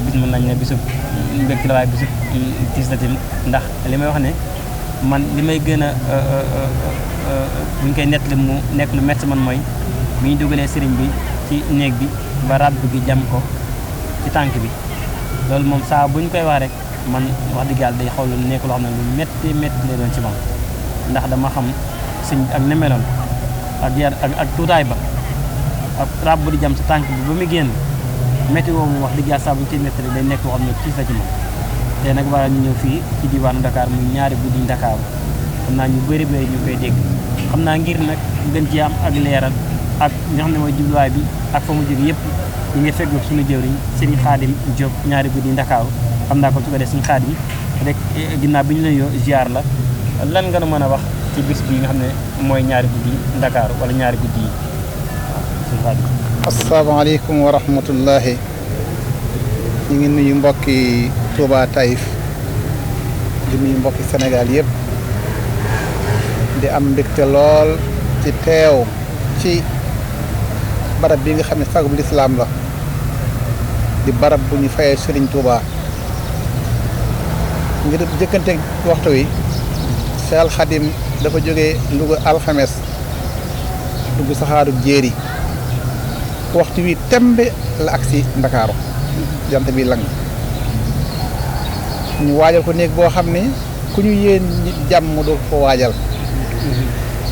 bis mën nañ ne bisub mbégte la waaye bisub tiis la tamit ndax li may wax ne man li may gën a bu ñu koy nettali mu nekk lu métti man mooy bi ñu dugalee sëriñ bi ci néeg bi ba ràbb gi jam ko ci tànk bi loolu moom saa bu ñu koy wax rek man wax dëgg yàlla day xaw lu nekk loo xam ne lu métti lay doon ci moom ndax dama xam sëñ ak ne meloon ak tuutaay ba ak ràbb di jam sa tànk bi ba muy génn métti woo moom wax dëgg yàlla saa bu ñu koy nettali day nekk loo xam ne tiis la ci moom te nag waral ñu ñëw fii ci diwaanu Dakar muy ñaari guddi Dakar xam naa ñu bëri ñu koy dégg xam naa ngir nag gën ci am ak leeral ak ñi nga xam ne mooy jubluwaay bi ak fa mu jóge yëpp ñu ngi feggu suñu jëwriñ Serigne Khadim Diop ñaari guddi Dakar xam naa ko su ko dee Serigne Khadim rek ginnaaw bi ñu lay ziar la lan nga mën a wax ci bis bi nga xam ne mooy ñaari guddi Dakar wala ñaari guddi yi Serigne Khadim. asalaamaaleykum wa rahmatullahi ñu ngi nuyu mbokki Touba Taïf di nuyu mbokki Sénégal yëpp di am mbégte lool ci teew ci barab bi nga xam ne sagum lislaam la di barab bu ñu fayee Serigne Touba ngir jëkkante waxtu wi Cheikh Khadim dafa jógee Louga alxames dugg saxaaru jéeri waxtu wi tembe la agsi Ndakaaru jant bi lang ñu waajal ko néeg boo xam ne ku ñu yéen jàmm doo ko waajal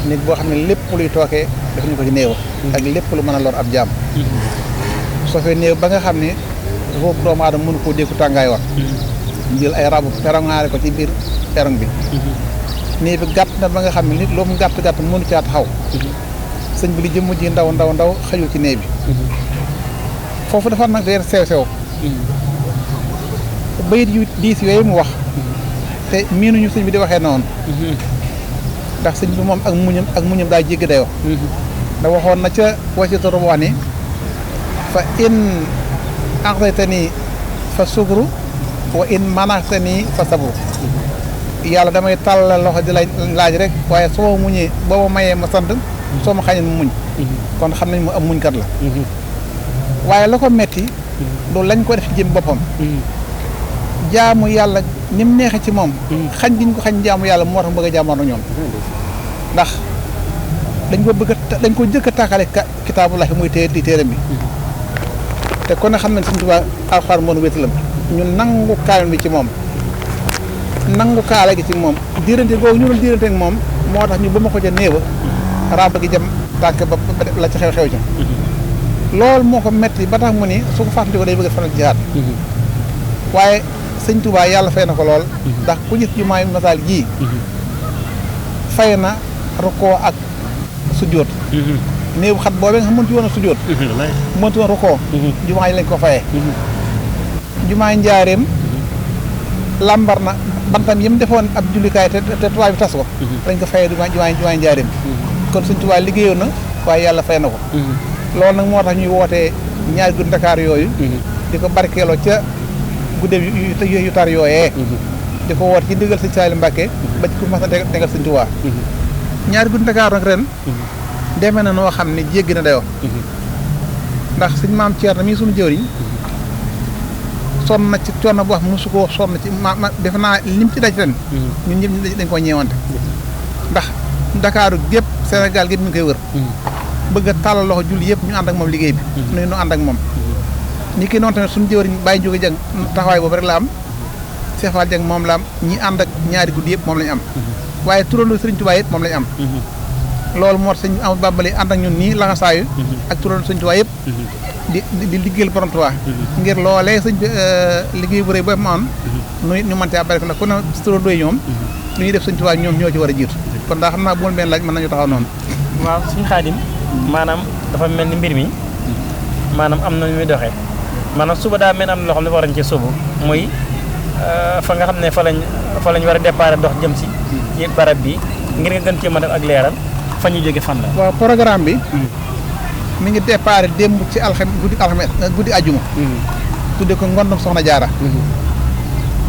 néeg boo xam ne lépp luy tookee def ñu ko ci néew ak lépp lu mën a lor ab jàmm soo fee néew ba nga xam ne ruub doomu aadama mënu koo dékku tàngaay wax ñu jël ay rabu perongaare ko ci biir perong bi néeg bi gàtt na ba nga xam ne nit lu mu gàtt mënu caa taxaw sëñ bi li jëmm ji ndaw xajul ci néeg bi foofu dafa nag deen sew bayit yu diis yooyu mu wax te miinuñu sëñ bi di waxee noonu ndax sëñ bi moom ak muñam daa jéggi dayoo da waxoon na ca wasitu wax ni fa in a'taytani fa sukru wa in mana'tani fa sabru yàlla damay tàllal loxo di laaj rek waaye soo ma muñee boo ma mayee ma sant soo ma xañee ma muñ kon xam nañ mu am muñkat la waaye la ko metti loolu lañ ko def ci jëm boppam jaamu yàlla ni mu neexee ci moom xañ giñ ko xañ jaamu yàlla moo tax mu bëgg a jaamono ñoom ndax dañ ko jëkk a tàkkale kitaabullahi muy téeram bi te kon xam nañ Sëñ Tuubaa alxuraan moo nu wétalam ñun nangu kaamil bi ci moom nangu kaala gi ci moom diirante googu ñu doon diirante ak moom moo tax ñu ba ma ko ca néewa ràbb gi jëm tànk ba la ci xew ca loolu moo ko metti ba tax mu ni su ko fàttali ko day bëgg a fanal jihaad waaye Sëñ Tuubaa yàlla fay na ko lool ndax ku gis jumaay masaal jii fay na rukkoo ak sujjóot néew xat boobee nga xam mënti woon a sujjóot mënti woon rukkoo jumaa yi lañ ko fayee jumaay njaareem lambar na bantam yi mu defoon ab jullikaay te tubaab bi tas ko dañ ko fayee jumaay njaareem kon Sëñ Tuubaa liggéeyoon na waaye yàlla fay na ko loolu nag moo tax ñuy wootee ñaari guddi Dakar yooyu di ko barkeeloo ca gudde yu tar yooyee di ko woote ci ndigal Sëñ Saaliu Mbàkke ba ci ku mas a tegal Sëñ Tuubaa ñaari guddi Dakar nag ren demee na noo xam ne jéggi na dayoo ndax suñ maam Thierno mii suñu jëwriñ sonn na ci coono boo xam mosu koo sonn ci ma defe naa lim ci daj ren ñun ñëpp dañ koo ñeewante ndax Dakaaru gépp Sénégal gépp ñu ngi koy wër bëgg a tàllal loxo julli yëpp ñu ànd ak moom liggéey bi nu ànd ak moom ñi ki noonu tamit suñu jëwriñ bàyyi jóge jàng taxawaay boobu rek la am Cheikh Fall Dieng moom la am ñi ànd ak ñaari guddi yëpp moom lañu am waaye turandoo Sëriñ Tuubaa yëpp moom lañu am loolu moo tax sëñ Amadou Bamba ànd ak ñun nii laxasaayu ak turandoo Sëriñ Tuubaa yëpp di liggéeyal borom Tuubaa ngir loolee sëñ liggéey bu rëy ba mu am ñu mënte a bari ko nag ku ne turandoo yi ñoom lu ñuy def Sëriñ Tuubaa ñoom ñoo ci war a jiitu kon daa xam naa bu ma benn laaj mën nañu taxaw noonu waaw Sëñ Xaadim maanaam dafa mel ni mbir mi maanaam am na lu muy doxee maanaam suba daa mel am na loo xam ne war nañ ci suba muy fa nga xam ne fa lañ war a départ dox jëm si ci barab bi ngir nga gën cee mën a ak leeral fa ñu jóge fan la. waaw programme bi mi ngi départ démb ci guddi ajjuma tudde ko ngondum Soxna Jaara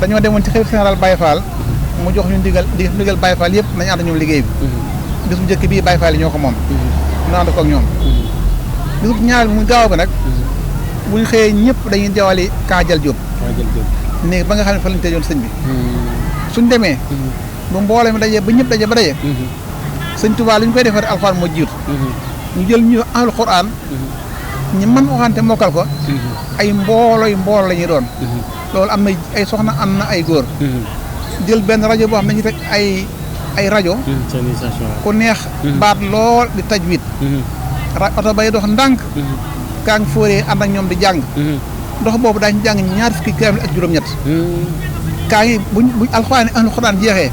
dañoo demoon ci xalifa général Baye Fall mu jox ñu ndigal Baye Fall yëpp nañu ànd ñoom liggéey bi bis bu njëkk bii Baye Fall yi ñoo ko moom ñu ànd ko ak ñoom bis bu ñaar mu gaaw bi nag bu ñu xëyee ñëpp dañuy jawali Kaajal Jóob néeg ba nga xam ne fa lañ tëjoon sëñ bi suñ demee bu mbooloo mi dajee ba ñëpp daje ba daje sëñ Tuubaa li ñu koy defar alxuraan moo jiitu ñu jël ñu alxuraan ñi mën waxante mokkal ko ay mbooloo la ñuy doon loolu am na ay soxna am na ay góor jël benn rajo boo xam ne dañuy teg ay rajo ku neex baat lool di tajwid oto bay dox ndànk kaa ngi fóoree ànd ak ñoom di jàng ndox boobu daañu jàng ñaar fukki kaamil ak juróom-ñett kaa ngi buñ alxuraan jeexee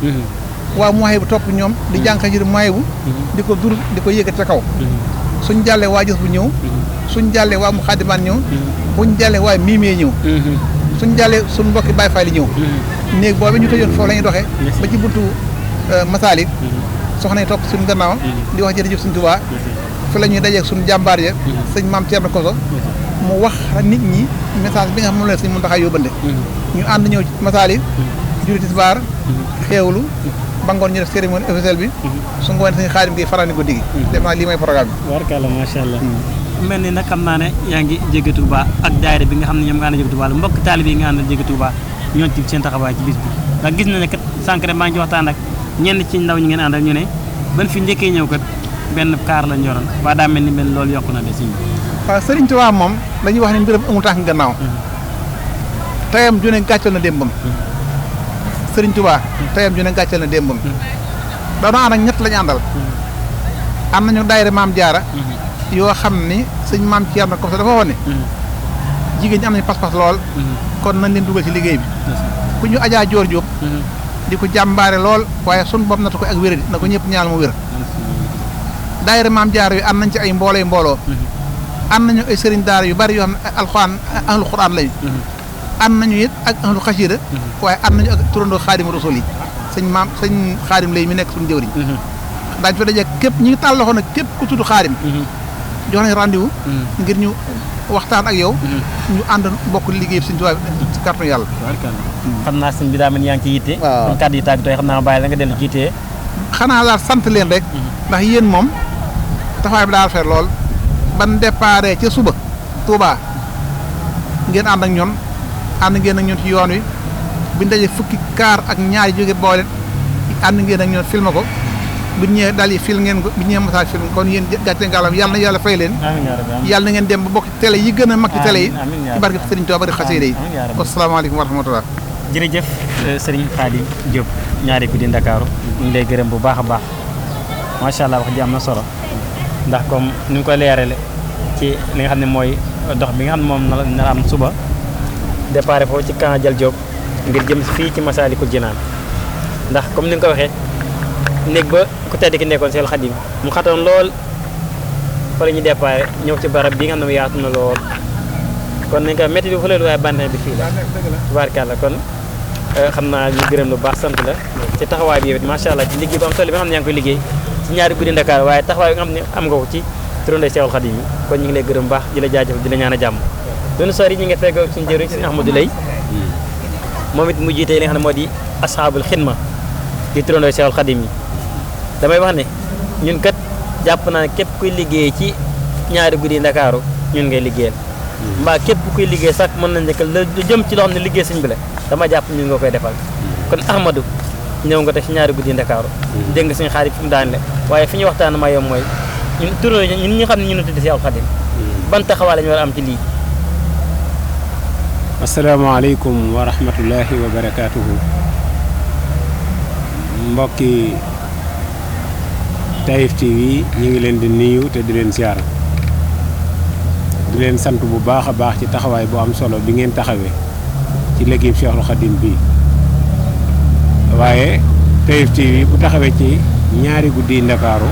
waa mooy bu topp ñoom di jàng xasida mooy bu di ko dur di ko yëkkati ca kaw suñ jàllee waa jës bu ñëw suñ jàllee waa mu xaadimaan ñëw buñ jàllee waa miimee ñëw suñ jàllee suñ mbokki Baay Faal yi ñëw néeg boobu ñu tëjoon foofu la ñuy doxee ba ci buntu Masaalik soxna yi topp suñ gannaaw di wax jërëjëf Sëñ Tuubaa fi la ñuy dajeeg suñ jàmbaar ya sëñ Maam Thierno Koso mu wax nit ñi message bi nga xam moom la sëñ Muntaxa yóbbante ñu ànd ñëw ci Masaalik julli tisbaar xeewlu ba ngoon ñu def cérémonie officielle bi su ngoon sëñ Xaadim gi farani ko digi def naa lii may programme bi warkalla macha allah mel ni nag xam naa ne yaa ngi jéggi Touba ak daayira bi nga xam ne ñoom nga àndal jéggi Touba la mbokk taalibe yi nga àndal jéggi Touba ñoon ci seen taxawaay ci bis bi ndax gis na ne kat sànq rek maa ngi ci waxtaan ak ñenn ci ndaw ñi ngeen àndal ñu ne ban fi njëkkee ñëw kat benn kaar lañ yoroon waa daa mel ni benn loolu yokku na de siñ bi waaw Sëriñ Tuubaa moom dañuy wax ne mbiram amul tànk gannaaw tayam ju ne gàccal na démbam Sëriñ Tuubaa tayam ju ne gàccal na démbam daanoo ànd ak ñett lañu àndal am nañu daayira Maam Jaara yoo xam ni sëñ Maam Thierno Koso dafa waxoon ne jigéen ñi am nañu pas-pas lool kon nañ leen dugal ci liggéey bi ku ñu Ajaa Joor Jóob di ko jàmbaare lool waaye sun bopp natu ko ak wéradi na ko ñëpp ñaal mu wér daayira Maam Jaara yu am nañ ci ay mbooloo am nañu ay sëriñ daara yu bari yoo xam ne alxuraan ahlu xuraan lañu am nañu it ak ahlu xasiida waaye am nañu ak turandoo Xaadimu Rasuul yi sëñ Xaadim lay mi nekk suñu jëwriñ daañu fa daje képp ñi ngi tàll loxo nag képp ku tudd Xaadim jox nañ rendez-vous ngir ñu waxtaan ak yow ñu ànd bokk liggéey Sëñ Tuubaa ci kàttanu yàlla xam naa sëñ bi daa mel yaa ngi ci yitte kon kàddu yi tàgg tooy xam naa bàyyi la nga dellu jiitee xanaa daal sant leen rek ndax yéen moom taxawaay bi daal rafet lool ban déparé ca suba Touba ngeen ànd ak ñoom ànd ngeen ak ñoom ci yoon wi biñ daje fukki kaar ak ñaari jóge boole ànd ngeen ak ñoom filmé ko bu ñëwee daal yi film ngeen ko bu ñëwee message film kon yéen gàcce ngaalam yàlla na yàlla fay leen yàlla na ngeen dem ba bokk ci télé yi gën a mag ci télé yi ci barke Sëriñ Tuubaa bari xasida yi asalaamaaleykum wa rahmatullah jërëjëf Sëriñ Xaadim Diop ñaari guddi Ndakaaru ñu ngi lay gërëm bu baax a baax macha allah wax ji am na solo ndax comme ni nga ko leerale ci li nga xam ne mooy dox bi nga xam ne moom na am suba départ foofu ci Kaajal Diop ngir jëm fii ci Masaalikul Jinaan ndax comme ni nga ko waxee néeg ba ku tedd ki nekkoon Seexul Xaadim mu xatoon lool fa la ñuy départ ñëw ci barab bi nga xam ne yaatu na lool kon nañ ko métti bi fu leen waaye bànneex bi fii la tubaarkàlla kon xam naa ñu gërëm lu baax sant la ci taxawaay bi yow it macha allah ci liggéey bu am solo bi nga xam ne yaa ngi koy liggéey ci ñaari guddi Ndakaar waaye taxawaay bi nga xam ne am nga ko ci turandoo Seexul Xaadim yi kon ñu ngi lay gërëm baax di la jaajëfal di la ñaan a jàmm doonu sori ñi nga fekk suñu jëriñ suñu Ahmadou Lay moom it mu jiite li nga xam ne moo di ashaabul xidma di turandoo Seexul Xaadim yi damay wax ne ñun kat jàpp naa ne képp kuy liggéey ci ñaari guddi Ndakaaru ñun ngay liggéeyal mbaa képp kuy liggéey sax mën nañ nekk lu jëm ci loo xam ne liggéey sëñ bi la dama jàpp ñun nga koy defal kon Ahmadou ñëw nga teg ci ñaari guddi Ndakaaru dégg nga suñu xarit fi mu daan le waaye fi ñu waxtaan ma yow mooy ñun turandoo ñun ñi xam ne ñu tuddi Seexul Xaadim ban taxawaay la ñu war a am ci lii asalaamaaleykum wa rahmatullahi wa barakaatuhu mbokki Taif TV ñu ngi leen di nuyu te di leen siyaara di leen sant bu baax a baax ci taxawaay bu am solo bi ngeen taxawee ci liggéey Seexul Xaadim bi waaye Taif TV bu taxawee ci ñaari guddi Ndakaaru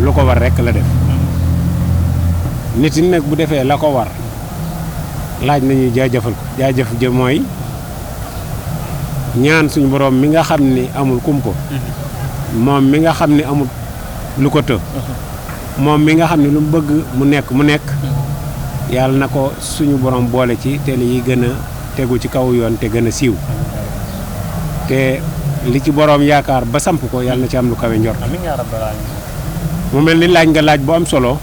lu ko war rekk la def nit ñi nag bu defee la ko war laaj nañu jaajëfal ko jaajëf jë mooy ñaan suñu borom mi nga xam ni amul kumpo moom mi nga xam ni amul lu ko të moom mi nga xam ni lu mu bëgg mu nekk yàlla na ko suñu borom boole ci télé yi gën a tegu ci kaw yoon te gën a siiw te li ci borom yaakaar ba samp ko yàlla na ci am lu kawe njort mu mel ni laaj nga laaj bu am solo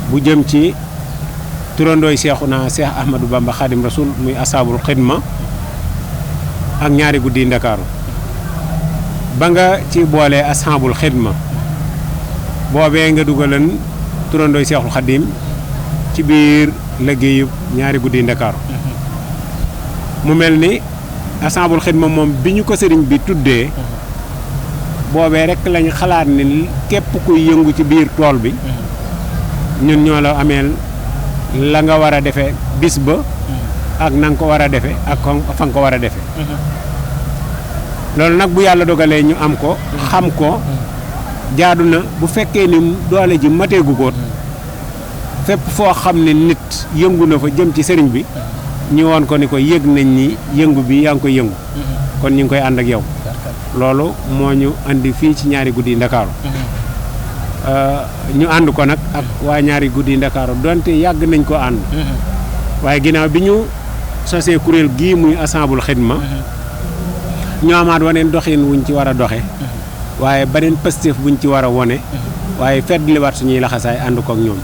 bu jëm ci turandooy Seexuna Seex Ahmadou Bamba Xaadim Rasul muy asaabul xidma ak ñaari guddi Ndakaaru ba nga ci boole asaabul xidma boobee nga dugalan turandooy Seexul Xaadim ci biir liggéeyu ñaari guddi Ndakaaru mu mel ni asaabul xidma moom bi ñu ko sëriñ bi tuddee boobee rek lañ xalaat ni képp kuy yëngu ci biir tool bi ñun ñoo la ameel la nga war a defee bis ba ak na nga ko war a defee ak fa nga ko war a defee loolu nag bu yàlla dogalee ñu am ko xam ko jaadu na bu fekkee ni doole ji mateegu ko fépp foo xam ne nit yëngu na fa jëm ci sëriñ bi ñu woon ko ni ko yëg nañ ni yëngu bi yaa ngi koy yëngu kon ñu ngi koy ànd ak yow loolu moo ñu andi fii ci ñaari guddi Ndakaaru ñu ànd ko nag ak waa ñaari guddi Ndakaaru donte yàgg nañ ko ànd waaye ginnaaw bi ñu sosee kuréel gii muy asaabul xidma ñu amaat waneen doxin wuñ ci war a doxe waaye beneen pëstéef buñ ci war a wone waaye feddliwaat suñuy laxasaay ànd ko ak ñoom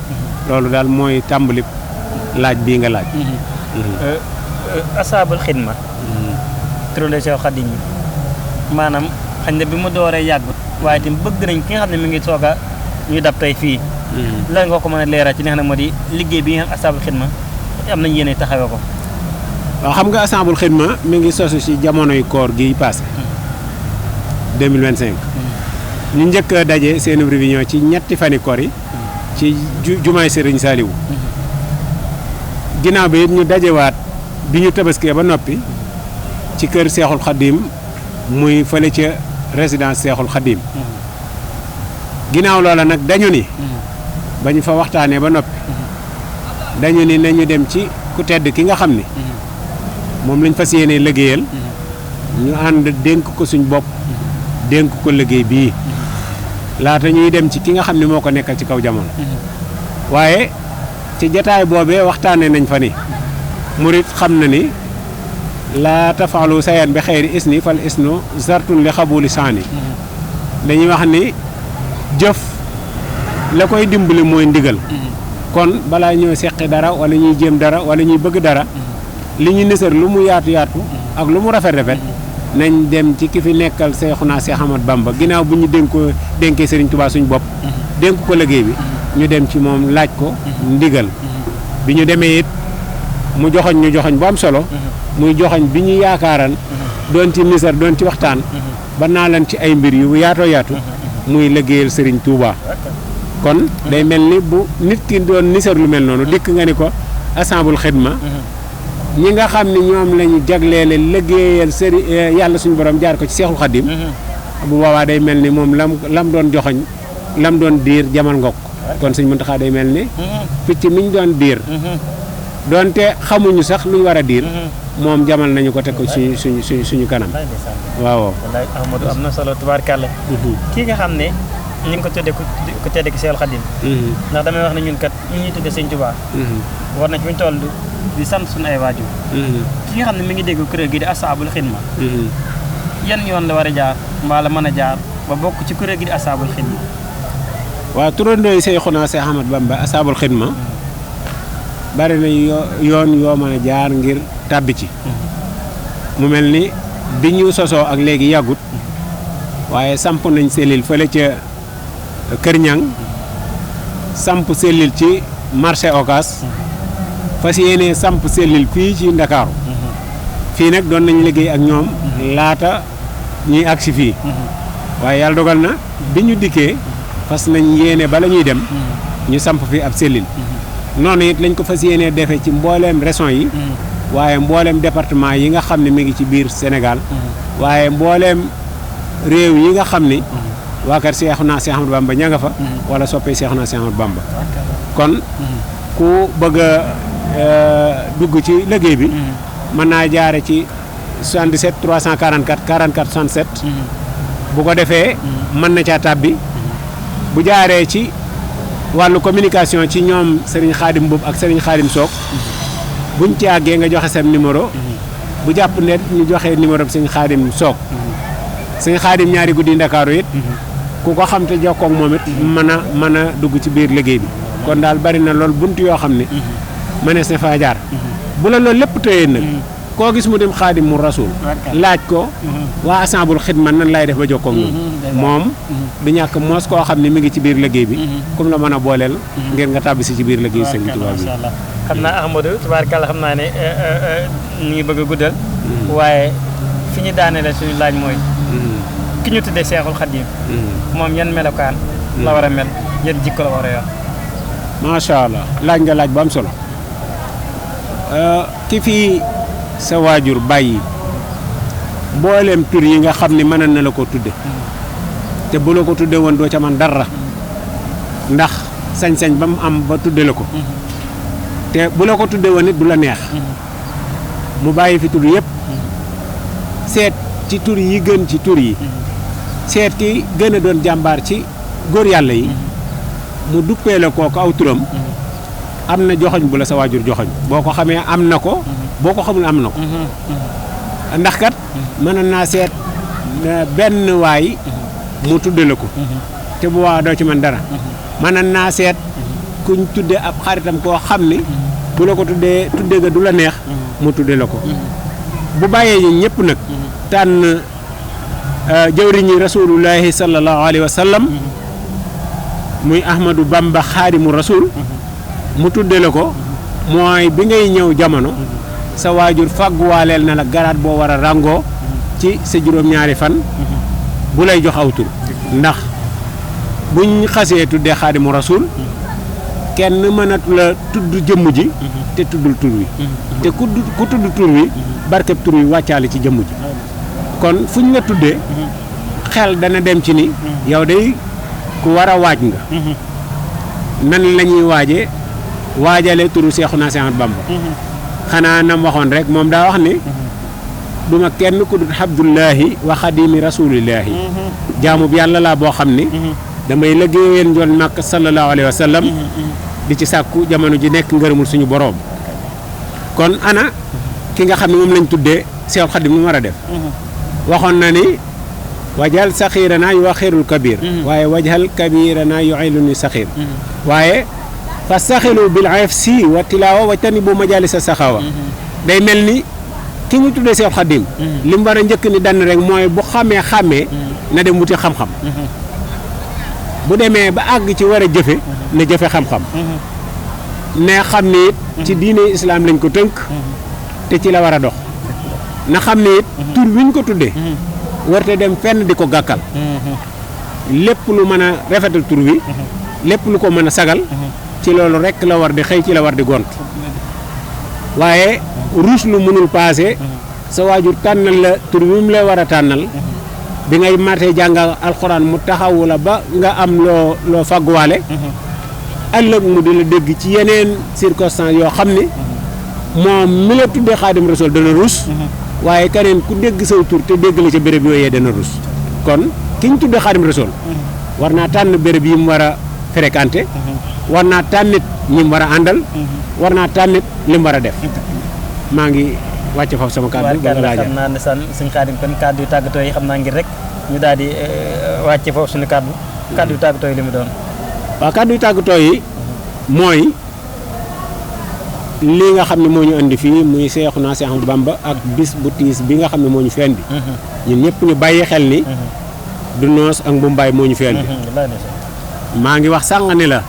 loolu daal mooy tàmbali laaj bii nga laaj asaabul xidma turandoo Seex Xaadim maanaam xañ na bi mu dooree yàggut waaye itam bëgg nañ ki nga xam ne mi ngi soog a ñu dab tey fii lan nga ko mën a leeral ci li nga xam ne moo di liggéey bi nga xam asaabul xidma am nañ yéene taxawee ko waaw xam nga asaabul xidma mi ngi sosu ci jamonoy koor gi passé 2025 ñu njëkk a daje seen réunion ci ñetti fani koor yi ci jumaay Sëriñ Saaliwu ginnaaw bi it ñu dajewaat bi ñu tabaskee ba noppi ci kër Seexul Xaadim muy fële ca résidence Seexul Xaadim ginnaaw loola nag dañu ni ba ñu fa waxtaanee ba noppi dañu ni nañu dem ci ku tedd ki nga xam ni moom lañ fas yéenee liggéeyal ñu ànd dénk ko suñ bopp dénk ko liggéey bii laata ñuy dem ci ki nga xam ne moo ko nekkal ci kaw jamono waaye ci jataay boobee waxtaanee nañ fa ni murit xam na ni laa tafaalu sayan bi xeyri isni fal isnu zartun li xabuli saani dañuy wax ni jëf la koy dimbali mooy ndigal kon balaa ñoo seqi dara wala ñuy jéem dara wala ñuy bëgg dara li ñu nisar lu mu yaatu yaatu ak lu mu rafet rafet nañ dem ci ki fi nekkal Seexuna Seex Ahmadu Bamba ginnaaw bu ñu dénkee Sëriñ Tuubaa suñu bopp dénk ko liggéey bi ñu dem ci moom laaj ko ndigal bi ñu demee it mu joxoñ ñu joxoñ bu am solo muy joxoñ bi ñu yaakaaran doon ci nisar doon ci waxtaan ba naa leen ci ay mbir yu yaatoo yaatu muy liggéeyal Sëriñ Tuubaa kon day mel ni bu nit ki doon nisar lu mel noonu dikk nga ni ko asaabul xidma ñi nga xam ne ñoom lañu jagleele liggéeyal yàlla suñu borom jaar ko ci Seexul Xaadim bu boobaa day mel ni moom lam doon joxoñ lam doon diir jamal ngokk kon Sëñ Muntaxaa day mel ni picc miñ doon diir doonte xamuñu sax luñ war a diir moom jamal nañu ko teg ko suñu kanam waaw wallaay Ahmadou am na solo tubaarkàlla kii nga xam ne ñu ngi ko tuddee ku tedd ki Seexul Xaadim ndax damay wax ne ñun kat ñu ñuy tuddee Sëñ Tuubaa war nañ fi ñu toll di sant suñu ay waajur ki nga xam ne mi ngi dégg kuréel gi di asaabul xidma yan yoon la war a jaar mbaa la mën a jaar ba bokk ci kuréel gi di asaabul xidma waaw turandooy Seexuna Seex Ahmadu Bamba asaabul xidma bari na yoon yoo mën a jaar ngir tàbbi ci mu mel ni bi ñu sosoo ak léegi yàggut waaye samp nañ sellil fële ca Kër Ñang samp sellil ci marché Ocass fas yéene samp sellil fii ci Ndakaaru fii nag doon nañ liggéey ak ñoom laata ñuy agsi fii waaye yàlla dogal na bi ñu dikkee fas nañ yéene bala ñuy dem ñu samp fii ab sellil noonu it lañ ko fas yéene defee ci mbooleem région yi waaye mbooleem département yi nga xam ne mi ngi ci biir Sénégal waaye mbooleem réew yi nga xam ni waa kër Seexuna Seex Ahmadu Bamba ña nga fa wala soppee Seexuna Seex Ahmadu Bamba kon ku bëgg a dugg ci liggéey bi mën naa jaare ci 77 344 44 67 bu ko defee mën na caa tàbbi bu jaaree ci wàllu communication ci ñoom Serigne Khadim Mboup ak Serigne Khadim Sock buñ ci àggee nga joxe seen numéro bu jàpp ne ñu joxe numéro bi Serigne Khadim Sock Serigne Khadim ñaari guddi Ndakaaru it ku ko xam te jokkoo ak moom it mën a dugg ci biir liggéey bi kon daal bari na loolu bunt yoo xam ne mënees na faa jaar bu la loolu lépp tëyee nag koo gis mu dem xaadimu rasul laaj ko waa assemble xidma nan lay def ba jokkoo ak moom du ñàkk moos koo xam ne mi ngi ci biir liggéey bi comme la mën a booleel ngir nga tàbbisi ci biir liggéey Sëriñ Tuubaa bi xam naa Ahmadou tubaarkàlla xam naa ne ñu ngi bëgg a guddal waaye fi ñu daanele suñu laaj mooy ki ñu tuddee Seexul Xadiim moom yan melokaan la war a mel yan jikko la war a yor macha allah laaj nga laaj bu am solo ki fi sa waajur bàyyi mboolem tur yi nga xam ne mën na la ko tudde te bu la ko tudde woon doo ca man dara ndax sañ-sañ ba mu am ba tudde la ko te bu la ko tudde woon it du la neex mu bàyyi fi tur yëpp seet ci tur yi gën ci tur yi seet ki gën a doon jàmbaar ci góor yàlla yi mu duppee la kooku aw turam am na joxoñ bu la sa waajur joxoñ boo ko xamee am na ko boo ko xamul am na ko ndax kat mën naa seet benn waay mu tudde la ko te bu waa doo ci man dara mën naa seet kuñ tudde ab xaritam koo xam ni bu la ko tudde ga du la neex mu tudde la ko bu bàyyee ñi ñëpp nag tànn jawriñi rasulullahi sallallahu alayhi wa sallam muy Ahmadou Bamba xaadimu rasul mu tudde la ko mooy bi ngay ñëw jamono sa waajur fàgguwaaleel na la garaat boo war a ràngoo ci sa juróom-ñaari fan bu lay jox aw tur ndax buñ xasee tuddee xaadimu rasul kenn mënatu la tudd jëmm ji te tuddul tur wi te ku tudd tur wi barkeb tur wi wàccaale ci jëmm ji kon fuñ la tuddee xel dana dem ci ni yow day ku war a waaj nga nan la ñuy waajale turu Seexuna Seex Ahmadu Bamba xanaa nam waxoon rek moom daa wax ni duma kenn ku dul Abdullahi wa xadimi rasulillahi jaamu bi yàlla laa boo xam ni damay liggéeyal njool Makka sallallahu alayhi wa sallam di ci sàkku jamono ji nekk ngërëmul suñu boroom kon ana ki nga xam ne moom lañ tuddee Seexul Xadim mu war a def waxoon na ni wajal saxiirana yu waxirul kabir waaye wajal kabirana yu ayluni saxiir waaye fa saxilu bil afsi wa tilaawa wa tani bu majalisa saxawa day mel ni ki ñu tuddee Seexul Xadim li mu war a njëkk ni dann rek mooy bu xàmmee na dem wuti xam-xam bu demee ba àgg ci war a jëfe na jëfe xam-xam ne xam ni it ci diine islaam lañ ko tënk te ci la war a dox na xam ni it tur wiñ ko tuddee warte dem fenn di ko gàkkal lépp lu mën a rafetal tur wi lépp lu ko mën a sagal ci loolu rek la war di xëy ci la war di gont waaye ruus lu mënul paase sa waajur tànnal la tur wi mu la war a tànnal bi ngay matee jàngal alxuraan mu taxawu la ba nga am loo fagguwaale ëllëg mu di la dégg ci yeneen circonstances yoo xam ne moom mi la tuddee Xaadim Rasul dana ruus waaye keneen ku dégg saw tur te dégg la ca béréb yooyee dana ruus kon ki ñu tuddee Xaadim Rasul war naa tànn béréb yi mu war a fréquenté war naa tànnit ñi mu war a àndal war naa tànnit li mu war a def maa ngi wàcce foofu sama kàddu ba nga xam naa ne san suñ Xaadim kon kàddu yu tàggatoo yi xam naa ngir rek ñu daal di wàcce foofu suñu kàddu yu tàggatoo yi li mu doon waaw kàddu yu tàggatoo yi mooy lii nga xam ne moo ñu indi fii muy Seexuna Seex Ahmadu Bamba ak bis bu tiis bi nga xam ne moo ñu fi indi ñun ñëpp ñu bàyyi xel ni du noos ak mbumbaay moo ñu fi indi maa ngi wax sànq ni la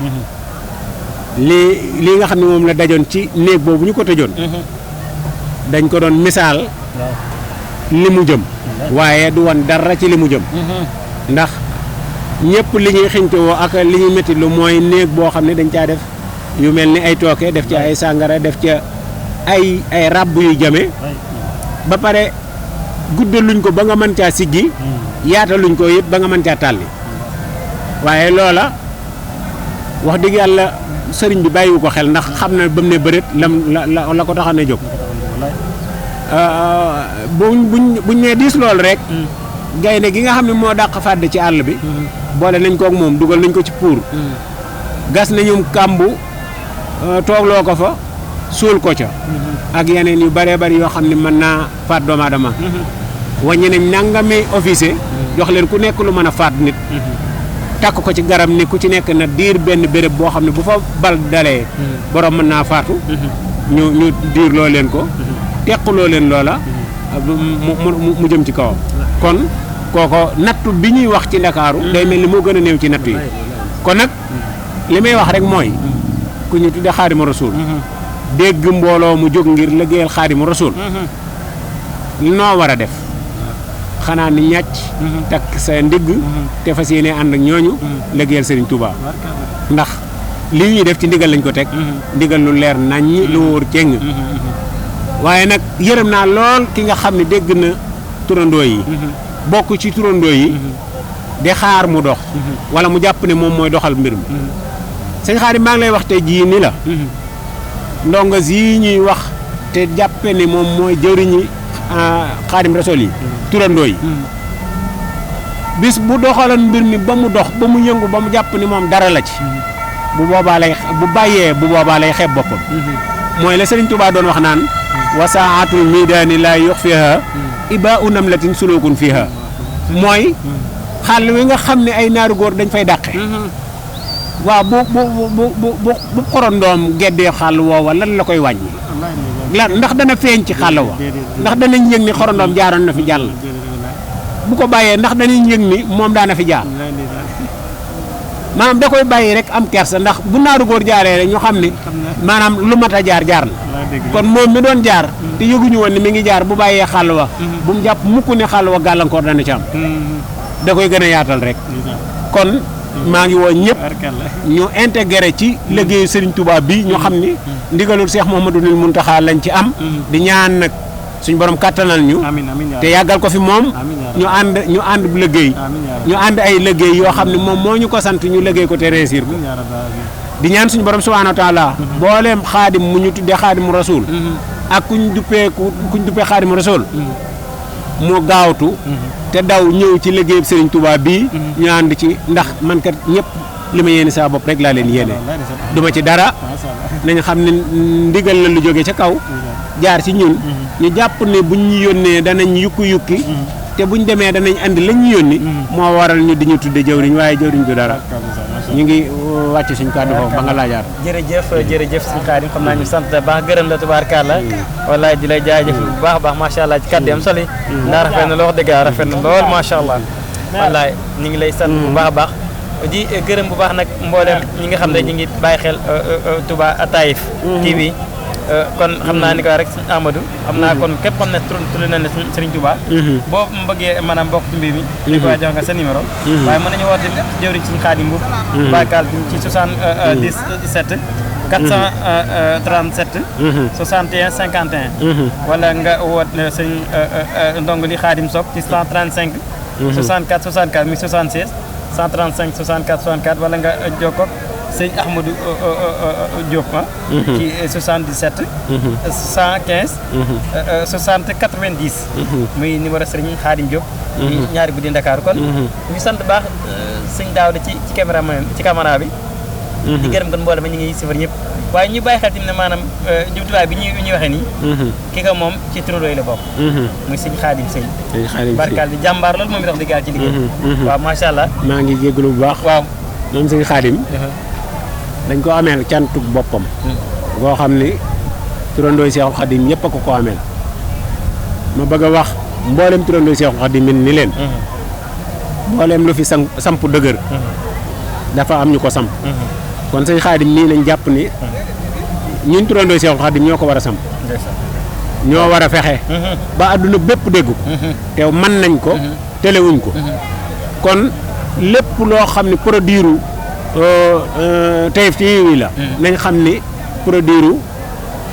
lii nga xam ne moom la dajoon ci néeg boobu ñu ko tëjoon dañ ko doon misaal li mu jëm waaye du woon dara ci li mu jëm ndax ñëpp li ñuy xiñtewoo ak li ñuy métti lu mooy néeg boo xam ne dañ caa def yu mel ni ay tooke def ci ay sàngara def ca ay ràbb yu jame ba pare guddaluñ ko ba nga mën caa siggi yaataluñ ko it ba nga mën caa tàlli waaye loola wax dëgg yàlla sëriñ bi bàyyiwu ko xel ndax xam na ba mu ne bëreet la ko taxan a jóg buñ nee diis loolu rek gaynde gi nga xam ne moo dàq fàdd ci àll bi boole nañ kook moom dugal nañ ko ci puur gas nañu kàmbu toogloo ko fa suul ko ca ak yeneen yu bëree bëri yoo xam ne mën naa faat doomu aadama wàññi nañ nangami officier jox leen ku nekk lu mën a faat nit takk ko ci garab ni ku ci nekk na diir benn béréb boo xam ne bu fa bal dalee borom mën naa faatu ñu diir loo leen ko teqaloo leen loola mu jëm ci kawam kon kooko nattu bi ñuy wax ci Ndakaaru day mel ni moo gën a néew ci nattu yi kon nag li may wax rek mooy ku ñu tudde Xaadimu Rasuul dégg mbooloo mu jóg ngir liggéeyal Xaadimu Rasuul noo war a def xanaa ni ñàcc takk sa ndigg te fas yéene ànd ak ñooñu liggéeyal Serigne Touba ndax li ñuy def ci ndigal lañ ko teg ndigal lu leer naññ lu wóor ceng waaye nag yërëm naa lool ki nga xam ne dégg na turandoo yi bokk ci turandoo yi di xaar mu dox wala mu jàpp ne moom mooy doxal mbir mi sëñ Xaadim maa ngi lay wax tey jii ni la ndongo yi ñuy wax te jàppe ne moom mooy jëwriñi Xaadim Rasuul yi turandoo yi bis bu doxalan mbir mi ba mu dox ba mu yëngu ba mu jàpp ni moom dara la ci bu boobaa lay bu bàyyee bu boobaa lay xeeb boppam mooy la Sëriñ Tuubaa doon wax naan wasaatul midaani laa yox fiha iba u namlatin sulukun fiha mooy xàll wi nga xam ne ay naaru góor dañ fay dàqe waaw bu xorondoom geddee xàll woowa lan la koy wàññi lan ndax dana feeñ ci xàll wa ndax danañ yëg ni xorondoom jaaroon na fi jàll bu ko bàyyee ndax danañ yëg ni moom daana fi jaar maanaam da koy bàyyi rek am kersa ndax bu naaru góor jaaree rek ñu xam ni maanaam lu mat a jaar na kon moom mi doon jaar te yëguñu woon ni mi ngi jaar bu bàyyee xàll wa bu mu jàpp mukk ne xàll wa gàllankoor dana ci am da koy gën a yaatal rek kon maa ngi woo ñëpp ñu intégré ci liggéeyu Serigne Touba bi ñu xam ni ndigalul Cheikh Mouhamadoul Mountakha lañ ci am di ñaan nag suñu borom kàttanal ñu te yàggal ko fi moom ñu ànd bu liggéey ñu ànd ay liggéey yoo xam ne moom moo ñu ko sant ñu liggéey ko te réussir ko di ñaan suñu borom subhanahu wa taala booleem xaadim mu ñu tuddee Xaadimu Rasuul ak kuñ duppee Xaadimu Rasuul mu gaawtu te daw ñëw ci liggéeyub Serigne Touba bii ñu ànd ci ndax man kat ñëpp li ma yéene saa bopp rek laa leen yéene duma ci dara nañ xam ne ndigal la lu jóge ca kaw jaar ci ñun ñu jàpp ne buñ ñu yónnee danañ yukki te buñ demee danañ andi lañ ñu yónni moo waral ñu di ñu tudde jëwriñ waaye jëwriñ du dara ñu ngi wàcc suñ kàddu foofu ba nga laajaat jërëjëf suñu Xaadim xam naa ñu sant baax gërëm la tubaarkàlla wallaay di lay jaajëf bu baax baax macha allah ci kàddu am soli ndax rafet na loo wax dëgg rafet na lool macha allah wallaay ñu ngi lay sant bu baax a baax di gërëm bu baax nag mboolem ñi nga xam ne ñu ngi bàyyi xel Touba Taïf TV kon xam naa ni ko rek sëñ Amadou xam naa kon képp xam ne tudd na ne Serigne Touba boo bëggee maanaam bokk ci mbir mi li ko jox nga sa numéro waaye mën nañu woote jëwriñ suñu Xaadim bu Bakal ci 77 437 61 51 wala nga woot sëñ ndongo li Xaadim Sock ci 135 64 64 mi 76 135 64 64 wala nga jokkoog sëñ Ahmadou Diop ci 77 115 60 90 muy numéro sëriñ Xaadim Diop ñaari guddi Ndakaaru kon ñu sant baax sëñ Daawda ci caméra bi di gërëm kon mboolem ñu ngi sifar ñëpp waaye ñu bàyyi xel tamit ne maanaam jumtuwaay bi ñuy waxee nii ki ko moom ci turandoo yi la bokk muy sëñ Xaadim Sëy barkaal di jàmbaar loolu moom i tax di gaal ci liggéey waaw macha allah maa ngi jégalu bu baax waaw moom sëñ Xaadim dañ ko ameel cantuk boppam boo xam ni turandooy Seexul Xaadim ñëpp a ko ameel ma bëgg a wax mboolem turandooy Seexul Xaadim ni leen mboolem lu fi samp dëgër dafa am ñu ko samp kon sëñ Xaadim nii nañ jàpp ni ñun turandooy Seexul Xaadim ñoo ko war a samp ñoo war a fexe ba àdduna bépp dégg ko te mën nañ ko telewuñ ko kon lépp loo xam ne produire Taïf TV la nañ xam ni produire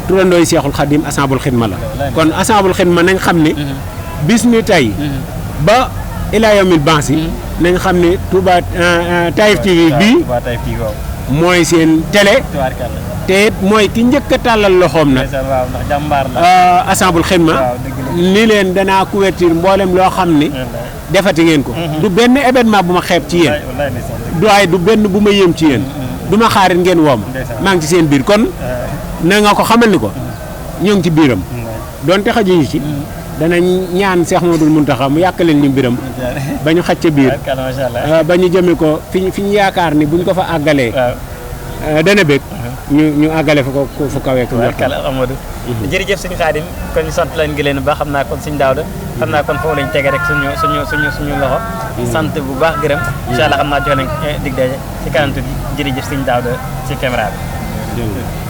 turandooy Seexul Xaadim Ashabul Xidma la kon Ashabul Xidma nañ xam ni bis ni tey ba ilaa yawmil baasi nañ xam ni Touba Taïf TV bii mooy seen télé te it mooy ki njëkk a tàllal loxoom nag Ashabul Xidma ni leen danaa couverture mboolem loo xam ni defati ngeen ko du benn événement bu ma xeeb ci yéen du benn bu ma yéem ci yéen du ma xaarit ngeen woom maa ngi ci seen biir kon na nga ko xamal ni ko ñoo ngi ci biiram doonte xajuñu ci danañ ñaan Cheikh Mouhamadoul Mountakha mu yàkkaleen ñu mbiram ba ñu xaj ca biir ba ñu jëme ko fi ñu yaakaar ni buñ ko fa àggalee dana bëgg ñu àggale fa ko fu kawee ko njort. kala Amadou jërëjëf sëñ Xaadim kon ñu sant leen gi leen ba xam naa kon sëñ Daawda xam naa kon foofu lañ tege rek suñu loxo sant bu baax gërëm incha allah xam naa jox leen dig daje ci kanam tuuti jërëjëf sëñ Daawda ci caméra bi